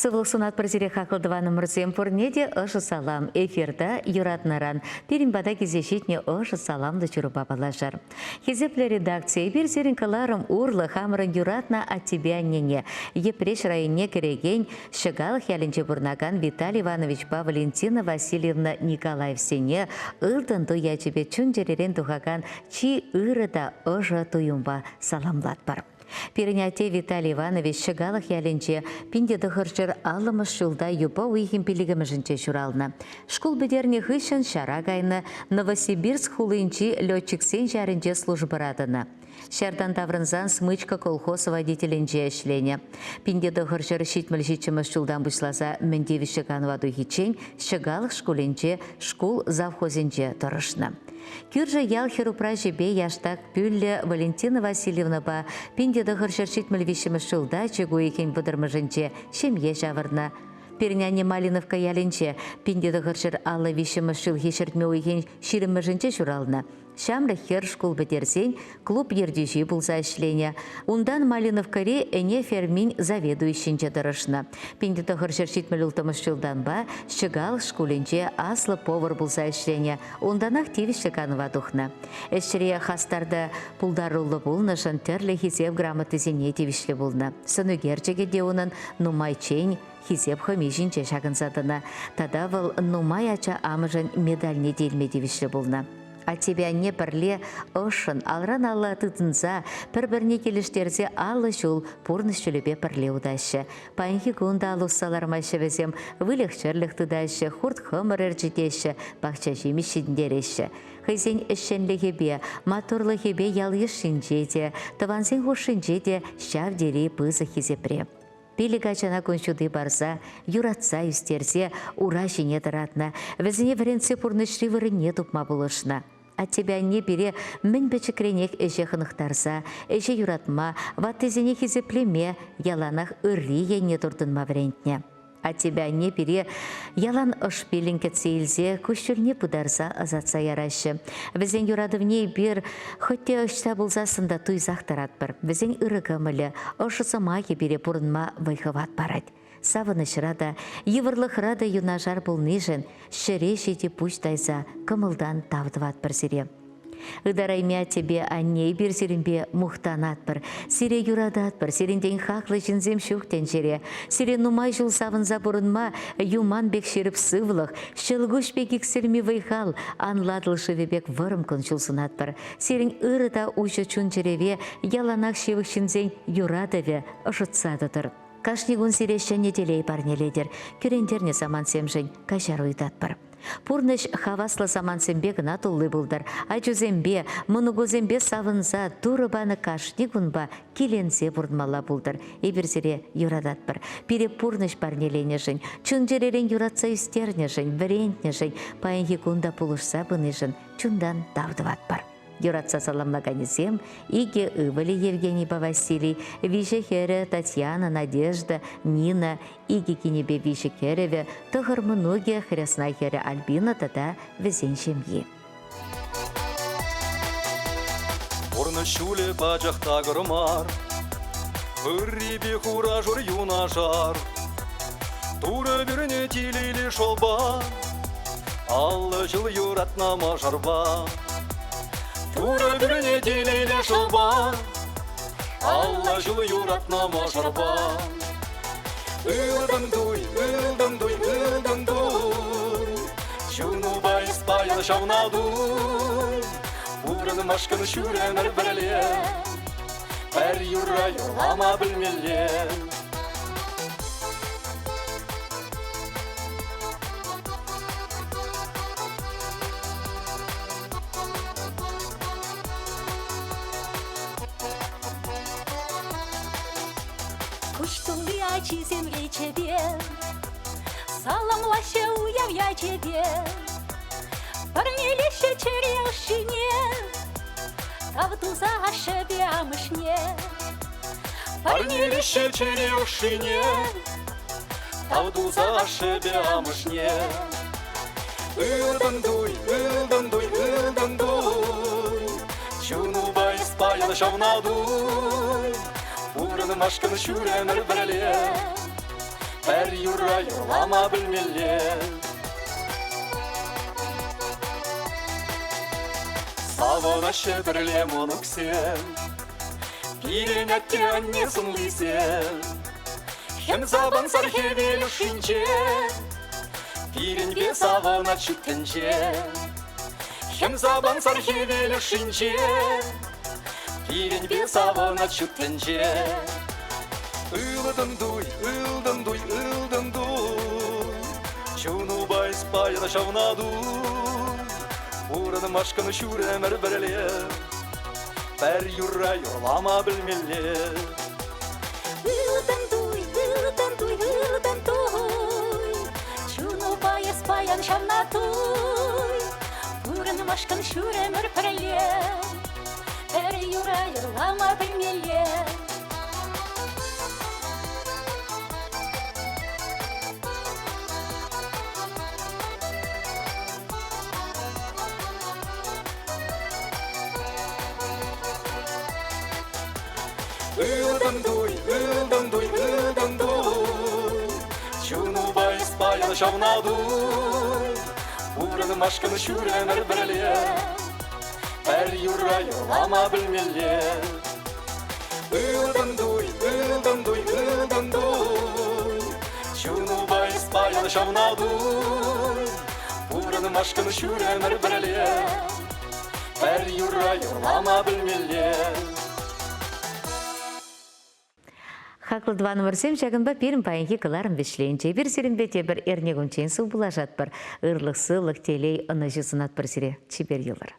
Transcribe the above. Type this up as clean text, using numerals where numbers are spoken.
Сывлӑх сунатпӑр сире хаклӑ тӑванӑмӑрсем пурне те ӑшӑ салам. Эфирта юратнӑран пирӗн пата килсе ҫитнӗ ӑшӑ саламлӑ чурупа паллашар. Хисеплӗ редакци, эпир сирӗн кӑларӑм урлӑ хамӑрӑн юратнӑ аттепе аннене, Йӗпреҫ районне кӗрекен Ҫӑкалӑх ялӗнче пурӑнакан Виталий Ивановичпа Валентина Васильевна Николаевсене ылтӑн туй ячӗпе чун-чӗререн тухакан чи ырӑ та ӑшӑ туйӑмпа саламлатпӑр. Пирӗн атте Виталий Иванович Ҫӑкалӑх ялӗнче 1950 ҫулта юпа уйӑхӗн пиллӗкмӗшӗнче ҫуралнӑ. Шкул пӗтернӗ хыҫҫӑн ҫара кайнӑ, Новосибирск хулинчи летчиксен ҫарӗнче службӑра тӑнӑ. Ҫартан таврӑнсан Смычка колхоз водителӗнче ӗҫленӗ. 1977 ҫултан пуҫласа мӗн тивӗҫлӗ канӑва тухиччен Ҫӑкалӑх шкулӗнче шкул завхозӗнче тӑрӑшнӑ. Кӳршӗ ял хӗрупраҫӗпе яштак пӳллӗ Валентина Васильевнӑпа 1973 ҫулта чӳк уйӑхӗн вӑтӑрмӗшӗнче ҫемье ҫавӑрнӑ. Пирӗн анне Малиновка ялӗнче 1953 ҫулхи ҫӗртме уйӑхӗн ҫирӗммӗшӗнче ҫуралнӑ. Ҫамрӑк хӗр шкул пӗтерсен клуб ертӳҫи пулса ӗҫленӗ. Унтан Малиновкӑри ӗне фермин заведующинче тӑрӑшнӑ. 1976 ҫултанпа Ҫӑкал шкулӗнче аслӑ повар пулса ӗҫленӗ. Унтанах тивӗҫлӗ канӑва тухнӑ. Ӗҫре хастар та пултаруллӑ пулнӑшӑн тӗрлӗ хисеп грамотисене тивӗҫлӗ пулнӑ. Сӑнӳкерчӗкӗ те унӑн нумайччен хисеп хӑми ҫинче ҫакӑнса тӑнӑ. Тата вӑл нумай ача амӑшӗн медальне те илме тивӗҫлӗ пулнӑ. Аттепе анне пӗрле ӑшшӑн алран алла тытӑнса пӗр-пӗрне килӗштерсе 50 ҫул пурнӑҫ ҫулӗпе пӗрле утаҫҫӗ. Паянхи кун та ал усса лармаҫҫӗ вӗсем, выльӑх-чӗрлӗх тытаҫҫӗ, хурт-хӑмӑр ӗрчетеҫҫӗ, пахча ҫимӗҫ ҫитӗнтереҫҫӗ. Хӑйсен ӗҫченлӗхӗпе, маттурлӑхӗпе ял-йыш ҫинче те, тӑвансен хушшинче те ҫав тери пысӑк хисепре. Пилӗк ачана кун ҫути парса, юратса ӳстерсе ура ҫине тӑратнӑ, вӗсене вӗрентсе пурнӑҫри вырӑнне тупма пулӑшнӑ. Аттепе анне пире мӗн пӗчӗкренех ӗҫе хӑнӑхтарса, ӗҫе юратма, ваттисене хисеплеме, яланах ырри енне туртӑнма вӗрентнӗ. Аттепе анне пире ялан ӑш пилӗн кӗтсе илсе куҫҫульне пытарса ӑсатса яраҫҫӗ. Вӗсен юратӑвне эпир хӑть те ӑҫта пулсассӑн та туйсах тӑратпӑр. Вӗсен ырӑ кӑмӑлӗ, ӑшӑ сӑмахӗ пире пурӑнма вӑй-хӑват парать. Савӑнӑҫра та, йывӑрлӑхра та юнашар пулнишӗн ҫӗре ҫити пуҫ тайса кӑмӑлтан тав тӑватпӑр сире. Ытарайми аттепе анне эпир сирӗнпе мухтанатпӑр, сире юрататпӑр, сирӗнтен хаклӑ ҫынсем ҫук тӗнчере. Сире нумай ҫул савӑнса пурӑнма юман пек ҫирӗп сывлӑх, ҫӑлкуҫ пек иксӗлми вӑй-хал, анлатӑл шывӗ пек вӑрӑм кун-ҫул сунатпӑр. Сирӗн ырӑ та уҫӑ чун-чӗреве яланах ҫывӑх ҫынсен юратӑвӗ ӑшӑтса тӑтӑр. Кашни кун сире ҫӗнӗ телей парнелетӗр, кӳрентернӗ самантсемшӗн каҫару ыйтатпӑр. Пурнӑҫ хаваслӑ самантсемпе кӑна тулли пултӑр. Ачусемпе, мӑнукусемпе савӑнса Турӑ панӑ кашни кунпа киленсе пурӑнмалла пултӑр. Эпир сире юрататпӑр. Пире пурнӑҫ парнеленӗшӗн, чун-чӗререн юратса ӳстернӗшӗн, вӗрентнӗшӗн, паянхи кун та пулӑшса пынишӗн чунтан тав тӑватпӑр. Юратса саламлаканӗсем икӗ ывӑлӗ Евгенийпа Василий, виҫӗ хӗрӗ Татьяна, Надежда, Нина, икӗ кинӗпе виҫӗ кӗрӗвӗ, тӑхӑр мӑнукӗ, хресна хӗрӗ Альбина тата вӗсен ҫемйи. Пурнӑҫ ҫулӗ пачах такӑр мар, Ыррипе хура-шур юнашар. Турӑ пӳрнӗ телейлӗ шӑлпа, 50 ҫул юратнӑ мӑшӑрпа. Турӑ пӳрнӗ телейлӗ шӑлпа, 50 ҫул юратнӑ мӑшӑрпа. Ылтӑн туй, ылтӑн туй, ылтӑн туй, Чунупа эс паян ҫавна туй. Пурӑнмашкӑн ҫӳремӗр пӗрле, Пӗр юрра юрлама пӗлмелле. Куҫ тулли ачисем речӗпе, Саламлаҫҫӗ уяв ячӗпе. Парнелеҫҫӗ чӗре ӑшшине, Тав туса ашшӗпе амӑшне. Парнелеҫҫӗ чӗре ӑшшине, Тав туса ашшӗпе амӑшне. Ылтӑн туй, ылтӑн туй, ылтӑн туй, Чунупа эс паян ҫавна туй. Пурӑнмашкӑн ҫӳремӗр пӗрле. Пӗр юрра юрлама пӗлмелле. Савӑнаҫҫӗ пӗрле мӑнуксем, Пирӗн атте-анне сӑнлисем. Хӗм сапӑнсӑр хӗвел ӑшшинче, Пирӗнпе савӑнать ҫут тӗнче. Хӗм сапӑнсӑр хӗвел ӑшшинче, Пирӗнпе савӑнать ҫут тӗнче. Ылтӑн туй, ылтӑн туй, ылтӑн туй, Чунупа эс паян ҫавна туй. Пурӑнмашкӑн ҫур ӗмӗр пӗрле, Пӗр юрра юрлама пӗлмелле. Ылтӑн туй, ылтӑн туй, ылтӑн туй, Чунупа эс паян ҫавна туй. Пурӑнмашкӑн ҫур ӗмӗр пӗрле, Пӗр юрра юрлама пӗлмелле. Ылтӑн туй, ылтӑн туй, ылтӑн туй, Чунупа эс паян ҫавна туй. Пурӑнмашкӑн ҫур ӗмӗр пӗрле, Пӗр юрра юрлама пӗлмелле. Ылтӑн туй, ылтӑн туй, ылтӑн туй, Чунупа эс паян ҫавна туй. Пурӑнмашкӑн ҫур ӗмӗр пӗрле, Пӗр юрра юрлама пӗлмелле. Хаклӑ тӑванӑмӑрсем, ҫакӑнпа пирӗн паянхи кӑларӑм вӗҫленчӗ. Эпир сирӗнпе тепӗр эрнекунччен сывпуллашатпӑр. Ырлӑх-сывлӑх, телей, ӑнӑҫу сунатпӑр сире. Чипер юлӑр.